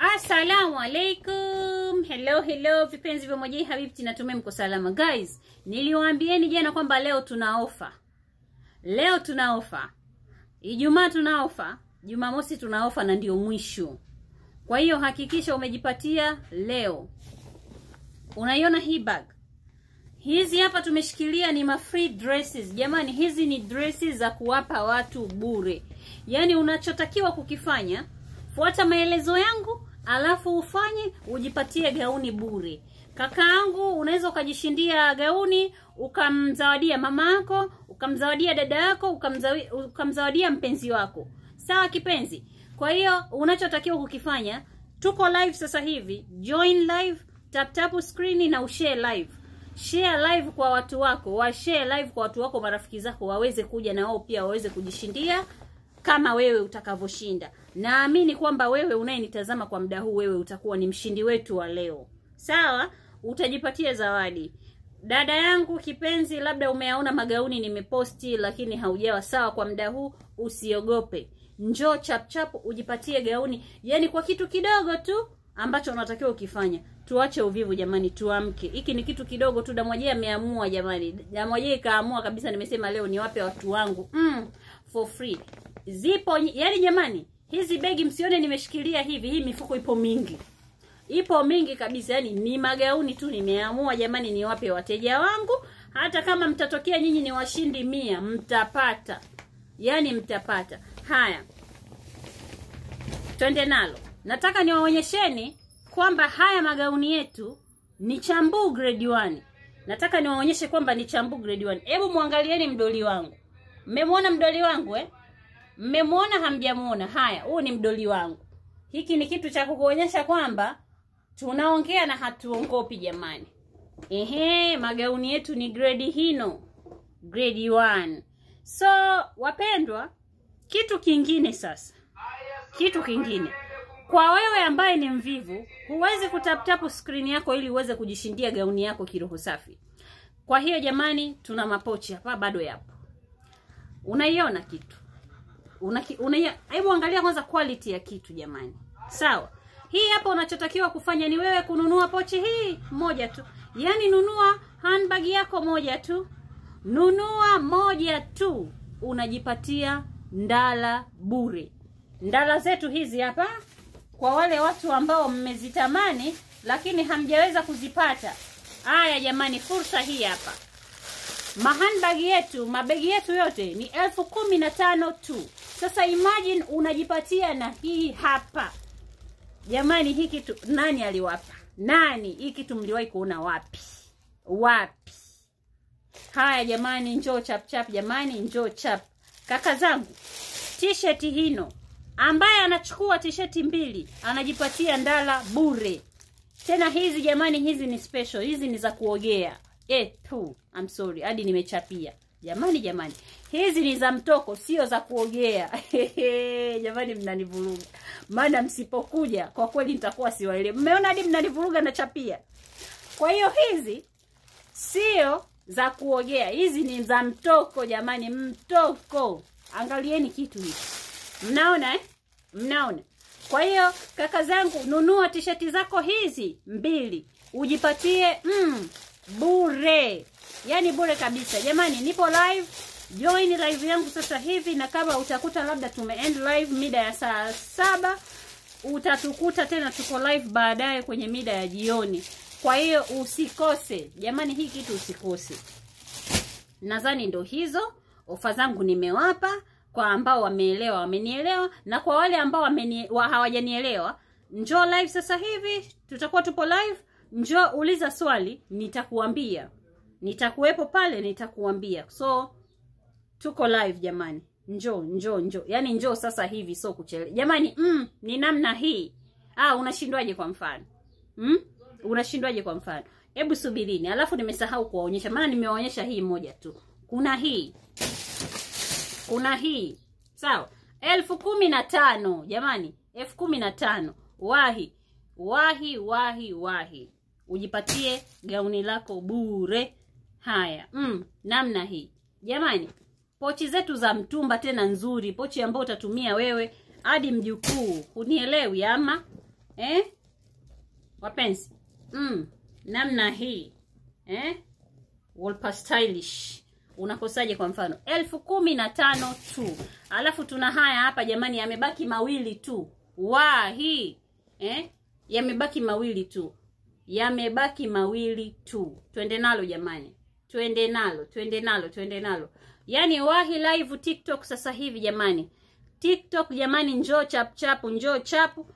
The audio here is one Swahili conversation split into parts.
Assalamu alaikum. Hello hello vipenzi vya Mwajei Habibti, natumai mko salama. Guys, niliwaambieni jana kwamba leo tuna ofa. Leo tuna ofa. Ijumaa tuna ofa, Jumamosi tuna ofa na ndio mwisho. Kwa hiyo hakikisha umejipatia leo. Unaiona hii bag? Hizi hapa tumeshikilia ni ma free dresses. Jamani, hizi ni dresses za kuwapa watu bure. Yaani unachotakiwa kukifanya, fuata maelezo yangu, alafu ufanye ujipatie gauni bure. Kakaangu, unaweza ukajishindia gauni, ukamzawadia mama yako, ukamzawadia dada yako, ukamzawadia mpenzi wako. Sawa kipenzi? Kwa hiyo unachotakiwa kukifanya, tuko live sasa hivi, join live, tap tap screen na ushare live. Share live kwa watu wako, wa share live kwa watu wako, marafiki zako waweze kuja na wao pia waweze kujishindia kama wewe utakavyoshinda. Naamini kwamba wewe unayenitazama kwa muda huu, wewe utakuwa ni mshindi wetu wa leo. Sawa? Utajipatia zawadi. Dada yangu kipenzi, labda umeaona magauni nimeposti lakini haujawa sawa kwa muda huu, usiogope. Njoo chap chap ujipatie gauni, yani kwa kitu kidogo tu ambacho unatakiwa ukifanya. Tuache uvivu jamani, tuamke. Hiki ni kitu kidogo tu. Damwajei ameamua jamani. Damwajei kaamua kabisa, nimesema leo niwape watu wangu for free. Zipo yani jamani, hizi begi msione nimeshikilia hivi, hii mifuko ipo mingi. Ipo mingi kabisa, yani ni magauni tu nimeamua jamani niwape wateja wangu. Hata kama mtatokea nyinyi ni washindi 100, mtapata. Yani mtapata. Haya, twende nalo. Nataka niwaonyesheni kwamba haya magauni yetu ni chambu grade 1. Nataka niwaonyeshe kwamba ni chambu grade 1. Hebu muangalieni mdoli wangu. Mmemwona mdoli wangu eh? Mmemwona hamjamuona? Haya, huu ni mdoli wangu. Hiki ni kitu cha kukuonyesha kwamba tunaongea na hatuongopi jamani. Ehe, magauni yetu ni grade hino, grade 1. So wapendwa, kitu kingine sasa. Kitu kingine. Kwa wewe ambaye ni mvivu, huwezi kutap-tap screen yako ili uweze kujishindia gauni yako kiroho safi. Kwa hiyo jamani, tuna mapochi hapa bado yapo. Unaiona kitu? Hebu angalia kwanza quality ya kitu jamani. Sawa. Hii hapa unachotakiwa kufanya ni wewe kununua pochi hii moja tu. Yaani nunua handbag yako moja tu. Nunua moja tu, unajipatia ndala bure. Ndala zetu hizi hapa kwa wale watu ambao mmezitamani lakini hamjaweza kuzipata. Haya jamani, fursa hii hapa. Mahandbag yetu, mabegi yetu yote ni 15,000 tu. Sasa imagine unajipatia na hii hapa. Jamani, hii kitu nani aliwapa? Nani? Hii kitu mliwahi kuona wapi? Wapi? Haya jamani, njoo chap chap jamani, njoo chap. Kaka zangu, t-shirt hino, ambaye anachukua t-shirt 2 anajipatia ndala bure. Tena hizi jamani, hizi ni special, hizi ni za kuogea. I'm sorry, hadi nimechapia. Jamani jamani, hizi ni za mtoko, sio za kuogea. Jamani mnanivuruga. Maana msipokuja kwa kweli nitakuwa siwaelewi. Mmeona hadi mnanivuruga na chapia. Kwa hiyo hizi sio za kuogea, hizi ni za mtoko jamani, mtoko. Angalieni kitu hiki. Mnaona eh? Mnaona? Kwa hiyo kaka zangu, nunua t-shirt zako hizi 2 ujipatie bure. Yaani bure kabisa. Jamani, nipo live. Join live yangu sasa hivi, na kama utakuta labda tume end live mida ya saa 7, utatukuta tena tuko live baadaye kwenye mida ya jioni. Kwa hiyo usikose. Jamani, hii kitu usikose. Nadhani ndo hizo ofa zangu nimewapa. Kwa ambao wameelewa wamenielewa, na kwa wale ambao hawajanielewa, njoo live sasa hivi, tutakuwa tupo live. Njoo uliza swali, nitakuambia. Nitakuwepo pale, nitakuambia. So tuko live jamani. Njoo, njoo, njoo. Yaani njoo sasa hivi, so kuchelewa. Jamani, ni namna hii. Ah, unashindwaje kwa mfano? Unashindwaje kwa mfano? Hebu subirini. Alafu nimesahau kuwaonyesha, maana nimewaonyesha hii moja tu. Kuna hii. Kuna hii. Sawa. 15,000 jamani, 15,000. Wahi, wahi, wahi, wahi. Ujipatie gauni lako bure. Haya, namna hii. Jamani, pochi zetu za mtumba tena nzuri, pochi ambayo utatumia wewe hadi mjukuu. Hunielewi ama? Wapenzi, namna hii Wolper stylish unakosaje? Kwa mfano 15,000 tu. Alafu tuna haya hapa jamani, yamebaki mawili tu. Wahi yamebaki mawili tu, yamebaki mawili tu. Twende nalo jamani, twende nalo, twende nalo, twende nalo. Yaani wahi live TikTok sasa hivi jamani. TikTok jamani, njoo chap chap, njoo chapu.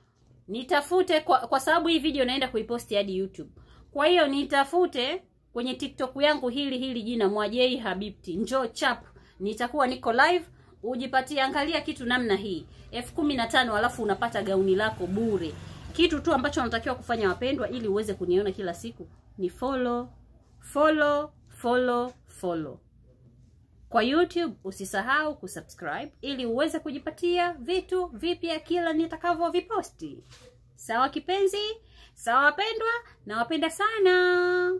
Nitafute kwa sababu hii video naenda kuiposti hadi YouTube. Kwa hiyo nitafute kwenye TikTok yangu hili jina Mwajei Habibti, njoo chap, nitakuwa niko live, ujipatie. Angalia kitu namna hii 15,000, alafu unapata gauni lako bure. Kitu tu ambacho unatakiwa kufanya wapendwa, ili uweze kuniona kila siku ni follow, follow, follow, follow. Kwa YouTube usisahau kusubscribe ili uweze kujipatia vitu vipya kila nitakavyoviposti. Sawa kipenzi? Sawa wapendwa, nawapenda sana.